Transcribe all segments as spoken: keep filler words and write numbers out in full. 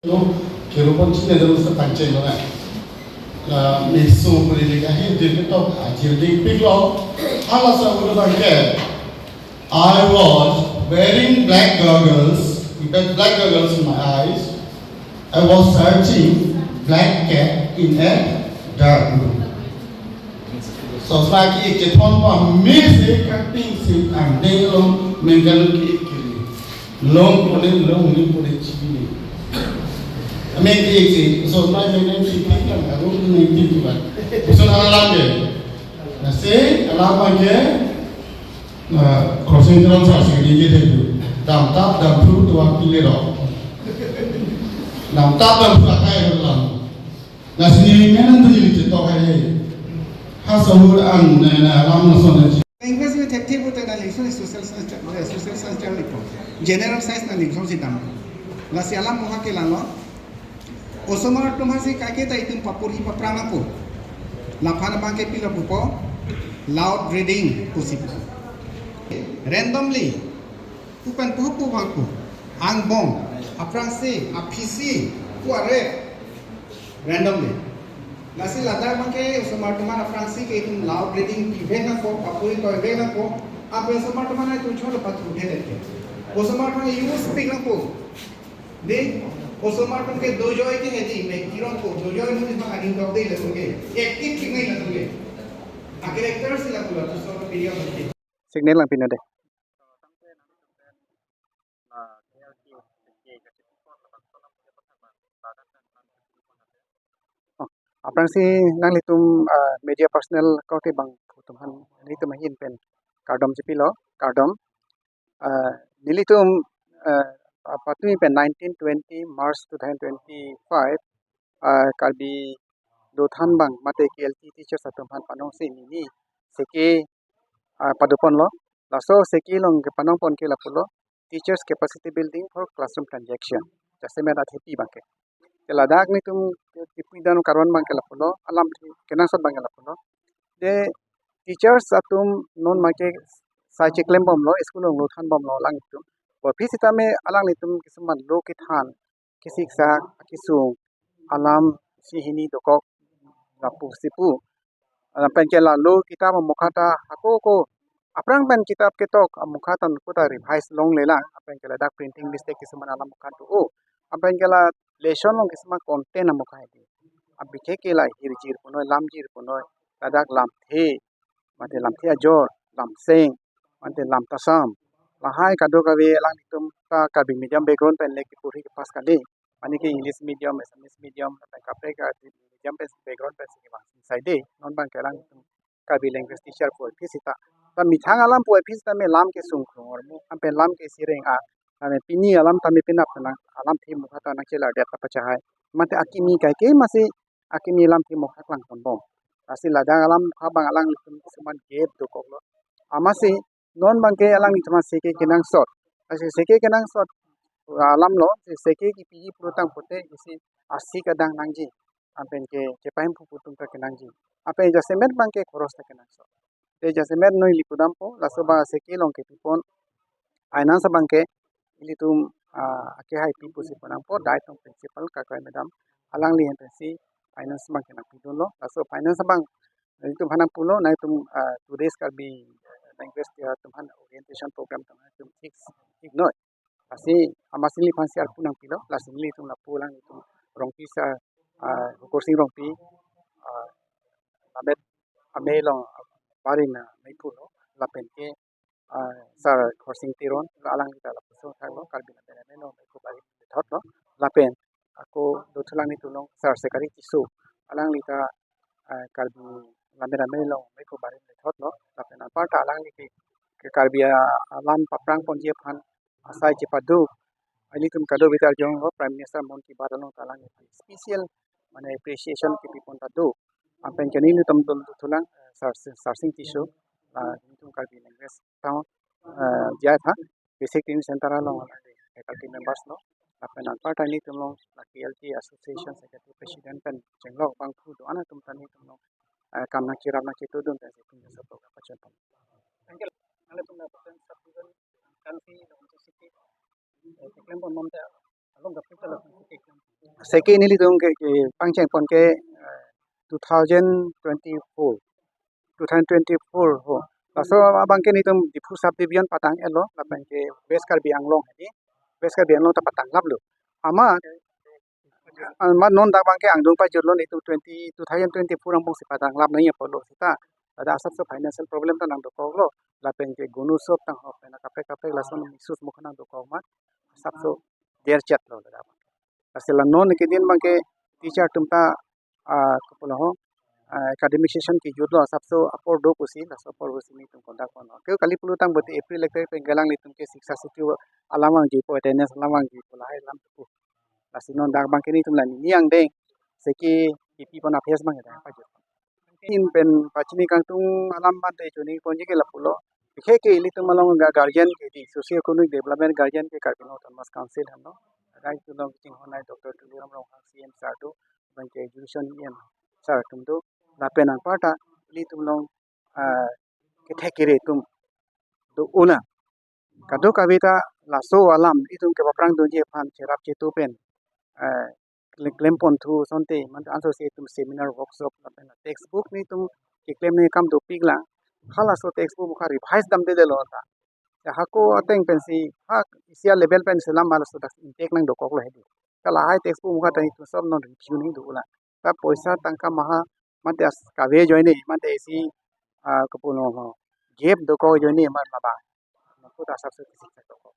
Lo, kero pon chine dolo sa pangcheng lo na. La meso puri di kahi di ketok ajir di pik lo. Hala sa udah bangke. I was wearing black goggles, with black goggles in my eyes. I was searching black cat in a dark room. Sosla ki-ik chethon pa mese kaping si angdeng along mengkalo ki-ik kiri. Long pole long ni pole chini. Amen ki-ik si sosla mengkalo ki-ik lang aku ni ti tuan. Usun alam ke. Nasi alam ke. Na crossing cross sa si ni je dam tap dam thu tuan pile ro. Dam tap dam thu akai lam. Na sini men tu ni chetok hai. Ha sahur an na na alam na son na. Language methek thek pute na lingson social science, social science chang liko. General science na lingson si dam. Lasi alam mo ha ke lalo. Osomar atum hasi kake ta itum papur hi paprang apo. Laphan abang ke pilo pupo. Loud reading pusi pu. Randomly. Pu pen pu pu bang pu. Angbong. Aphrangsi, aphisi, pu are. Randomly. Lasi ladak abang ke osomar atum aphrangsi ke itum loud reading pivek nangpo, papur hi toivek nangpo. Ape osomar atum itum chot pathu phe leke. Osomar atum use pik nangpo. Dei, osomar atum ke dojoi ke hedi, me kirong ko, dojoi mun bang ading dok dei latum ke. Active thik nai latum ke. A character si latum latum so video ke. Signal lang pina dei. Oh, aphrangsi nanglitum, ah, media personnel ko te bang pu atum aphan nelitum ahin pen kardom chepilo, kardom. Ah, nelitum, ah, apatumi pen nineteen twenty March two thousand twenty-five, ah, Karbi dothan abang mate K L T teachers atum aphan panong si neli seke, ah, padopon lo. Laso seke along kepanong pon ke lapulo, teachers capacity building for classroom transition. Jasemet athepi abang ke. Ke ladak nelitum ke kipi dan karon abang ke lapulo, alamthe kenangsot abang ke lapulo. De teachers atum non abang ke sai cheklem bomlo, school along lo than bomlo alanglitum. Puvoiphit sitame alanglitum kisuman lo kethan, kesiksak, kesung, alam si hini dokok, lapu si pu. Alam pen ke lalo kitab amokha ta hako ko aphrang pen kitab ketok amokha ta nukota revise longlelang. Apen ke ladak printing mistake kisuman alam amokha tu o. Apen ke la lesson along kisuman content amokha hedi. Abikhe ke la hirjir punoi, lamjir punoi, ladak lamthe, mate lamthe ajor, lamseng, mate lamtasam. Lahai kadokave alanglitum ta Karbi medium background pen le kiporhi kepass kali. Mane ke English medium, Assamese medium, lapen kaprek a medium pen background pen si kevang si sai dei. Non abang ke alanglitum Karbi language teacher puvoiphit sita. Ta methang alam puvoiphit sitame lam kesung krung ormu. Apen lam ke sireng a. Ane pini alam tame penap penang alamthe amokha ta nangchelar det ta pachahai. Mate akimi kaike masi akimi lamthe amokha klang ponbom. Lasi ladak alam amokha abang alanglitum kisuman gap dokoklo. Amatsi non abang ke alanglitum seke kenangsot. Lasi seke kenangsot alam lo, seke kipiji pulotangpote isi asik adang nangji. Apen ke kepahemphu pu atum ta kenangji. Apen jasemet abang ke khoros ta kenangsot. Te jasemet noi lipu dampo, laso abang seke along kepipon finance abang ke ilitum, ah, akehai pi pusi ponangpo, dai tong principal Kakai madam, alangli ahin pensi finance abang ke nangpidunlo. Laso finance abang ilitum aphan nangpulo, nangtum, ah, today's Karbi language day atum aphan orientation program atum aphan nangtum fix, fix noi. Lasi amatsi neliphan si arpu nangpilo, lasi nelitum lapu alanglitum Rongpi sir, ah, Hukorsing Rongpi, ah, Lamet amei along barim amei pulo, lapen ke, ah, sir Khorsing Teron, alangli ta lapuson thaklo, Karbi Lammet Amei along meikhu barim lethotlo, lapen ako dothulang nelitum along sir Sekari Tisso, alangli ta, ah, Karbi Lammet Amei along meikhu barim lethotlo, lapen anparta alangli ke, ke Karbi, ah, alam paprang ponji aphan asai chepado, ilitum kadokave ta arjulonglo, Prime Minister Mann Ki Baat along ta alanglitum special mane appreciation kepipon ta do. Apen ke nelitum dothulang, eh, Sar-, Sarsing Tisso, ah, nelitum Karbi language ta, eh, J I tha, basic training center along faculty members lo. Lapen anparta nelitum along la K L T Association Secretary President pen chenglok abangphu do-an atum ta nelitum along, eh, kam nangcherap nangchetudun pen si pini laso program pachun pon. Thank you. Nangtum lapuson subdivision, council, lapuson city, eh, keklem pon nom ta, along kaprek ta lapuson city keklem. Seke nelitum ke, kepangcheng pon ke, eh, two thousand twenty-four, two thousand twenty-four ho. Laso abang ke nelitum Diphu subdivision patang-etlo, lapen ke West Karbi Anglong hedi, West Karbi Anglong ta patanglaplo. Amat, amat non dak abang ke angdeng pajutlo, nelitum twenty, two thousand twenty-four angbong si patanglap nangji apotlo seta, ladak asapso financial problem ta nangdokoklo, lapen ke Gunosop tangho pen kaprek kaprek lason issues mukha nangdokok amat asapso derchetlo ladak. Lasi la non kedin abang ke teacher atum ta, ah, kapulo ho, ah, academic session kejutlo asapso apor do pusi, laso apor pusi nelitum conduct ponlo. Ke kali pulo tangte April ek tarik pen ke alanglitum ke Shiksha Sachi alam vangjipo, attendance alam vangjipo, lahai alam tu. Lasi non dak abang ke nelitum la nini angdeng seke kipi pon a-phase abang ke dak pajut. In pen pachini kangtung alam mate chini ponji ke lapulo. Bikhe ke ilitum along ga-, guardian ke di, socio economic development guardian ke Karbi Anglong Autonomous Council henlo. Dak itum along kachinghon nai Doctor Tuliram Ronghang C M sir do, lapen ke education E M sir atum do, lapen anparta ilitum along, ah, kethek kere atum do-o na. Kadokave ta laso alam itum ke paprang dunji aphan cherap chetu pen, eh, kle-, klem ponthu asonte, mate ansose itum seminar, workshop, lapen textbook nelitum keklem nangji akam dopiklang. Halaso textbook mukha revise damdedetlo ta. Ya hako ateng pensi, ha isi a-level pensi alam halaso dak intake nangdokoklo hedi. Ka lahai textbook mukha ta itum sob non review nangji dolang. Ta poisa tangka maha mate as kave ajoine, mate isi, ah, kapulo ho, gap dokok ajoine amat labang. Nangko ta asapso kisik dokok.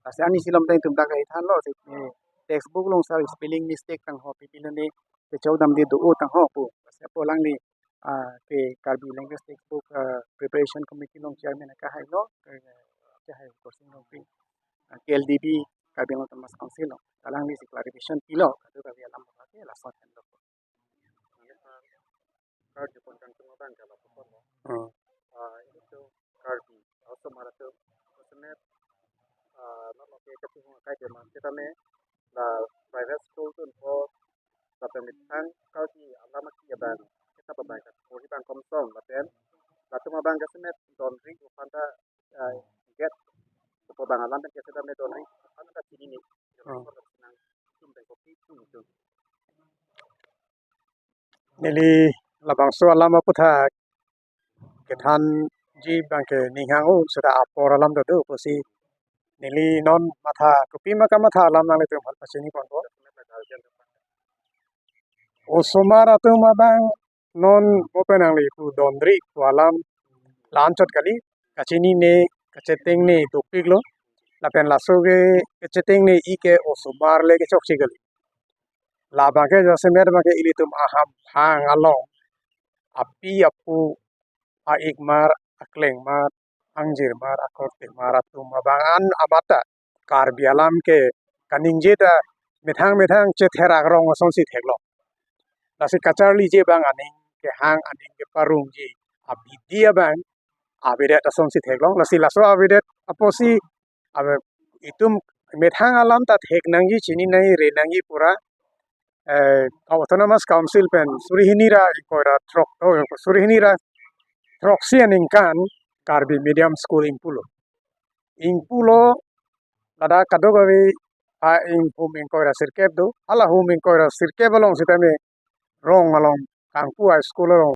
Lasi ani silom tang itum dak ithanlo si, eh, textbook along sir spelling mistake tangho, pipi lone kechok damde do-o tangho pu. Lasi apo alangli, ah, ke Karbi Language Textbook, ah, Preparation Committee along chairman kahailo, eh, kahai Korsing Rongpi, ah, K L D B, Karbi Anglong Autonomous Council along. Alangli si clarification pilo, kadokave alam abang ke lason henlo. Karju pon kangtung abang ke lapu pon lo. Hmm. Ah, ilitum Karbi, osomar atum, osomar, ah, non ke kachihong akai dema, setame la private school dunpo, lapen methang Karbi alam aki abang, kita babai kat, pori abang komsong, lapen latum abang ke semet donri, upanta, ah, get, upo abang alam pen ke setame donri, upanta chinine. Hmm. Tum pen kopi, tum, tum. Neli labangso alam aputhak kethanji abang ke ning hang-o, seta apor alam ta do pusi neli non matha, kopima kamatha alam nanglitum aphan pachini ponpo. Osomar atum abang non mo pen nangli pu donri pu alam la-anchot kali, kachinine, kachetengne dopiklo, lapen laso ke kachetengne-i ke osomar le kechokche kali. Labang ke jasemet abang ke ilitum ahamphang along api apo, a-ikmar, aklengmar, angjirmar, akortemar atum abang an amat ta Karbi alam ke kaningje ta methang methang chetherak rong asonsi theklong. Lasi kacharlije abang aning kehang, aning keparongji abidi abang avedet asonsi theklong. Lasi laso avedet apotsi, ave, itum methang alam ta thek nangji, chini nangji, re nangji pura, eh, Autonomous Council pen suri hini ra ingkoi ra throk, oh, suri hini ra throksi aningkan Karbi Medium School ingpulo. Ingpulo, ladak kadokave a-inghum ingkoi ra sirkep do, hala hum ingkoi ra sirkep along setame rong along kangpu a-school along